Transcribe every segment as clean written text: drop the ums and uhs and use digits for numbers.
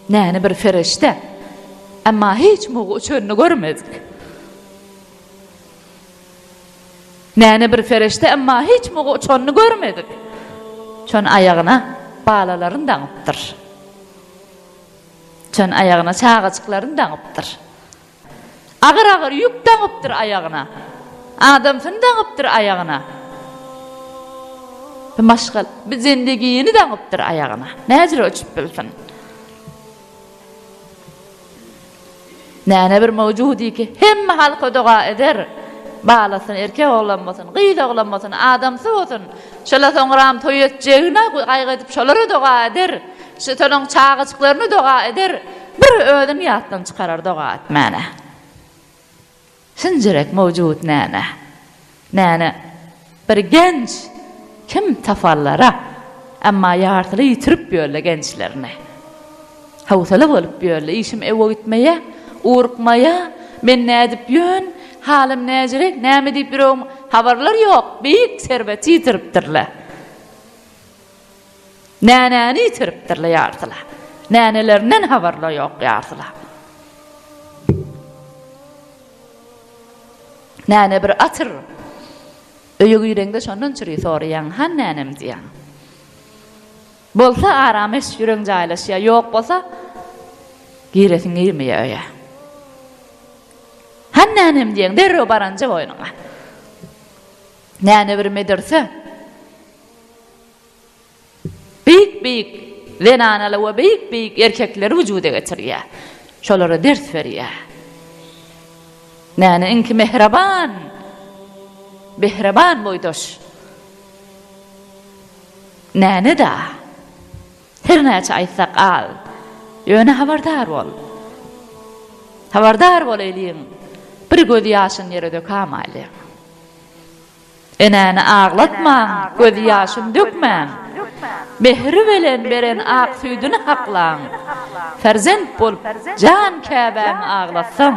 Näne bir ferişde. Emma hiç mugy uçanyny görmedik. Näne bir ferişde emma hiç mugy uçanyny görmedik. Çon aýagyna balalaryny daňypdyr. Çon aýagyna çagajyklaryny daňypdyr. Agyr-agyr ýük daňypdyr aýagyna. Adamsyny daňypdyr aýagyna. Bir maşgal, bir zendigini daňypdyr aýagyna. Näjüre uçup bilsin? Näne bir mawjudy ki, hemme halka doga eder. Balasyny erkek oglan bolsun, gyz oglan bolsun, adamsy bolsun, şola soňram toý etjegine gaýgy edip şolara doga eder. Şolaň çagajyklaryna doga eder. Bir özüni ýatdan çykarar doga etmäne. Şinjirek mowjut näne. Näne bir genç kim taparlara, emma ýarsyly ýitirip ýörle gençlerini. Howsala bolup ýörle, işim ewe gitmeýä, urukmaýa, men nädip ýön, halym näjirek, näme diýip ýüregim, habarlar ýok, beýik serweti ýitiripdirle. Nänäni ýitiripdirle ýarsyla. Nänelerinden habarlar ýok ýarsyla. Näne bir atyr. Öýe gireňde şondan çüri soraýaň, han nänem diýýäň. Bolsa aram eş, ýüregiň jaýlaşýar, ýok bolsa giresiň girmeýär öýe. Han nänem diýýäň, derrew baranja boýnuňa. Näne bir medrse. Beýik-beýik zenanaly we beýik-beýik erkekleri wujuda getirýär. Şolara ders berýär. Näne iňki mähriban, behriban boýdaş. Näne-da. Her näçe aýtsak az. Ýöne habardar bol. Habardar bol eliň bir göz ýaşyny ýere dökamaýlyň. Enäni aglatmaň, göz ýaşyn dökmäň. Mähri bilen beren ak süýdüni haklaň. Perzent bolup jan käbäňi aglatsaň,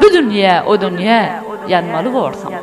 bu dünýä, o dünýä ýanmaly borsuň.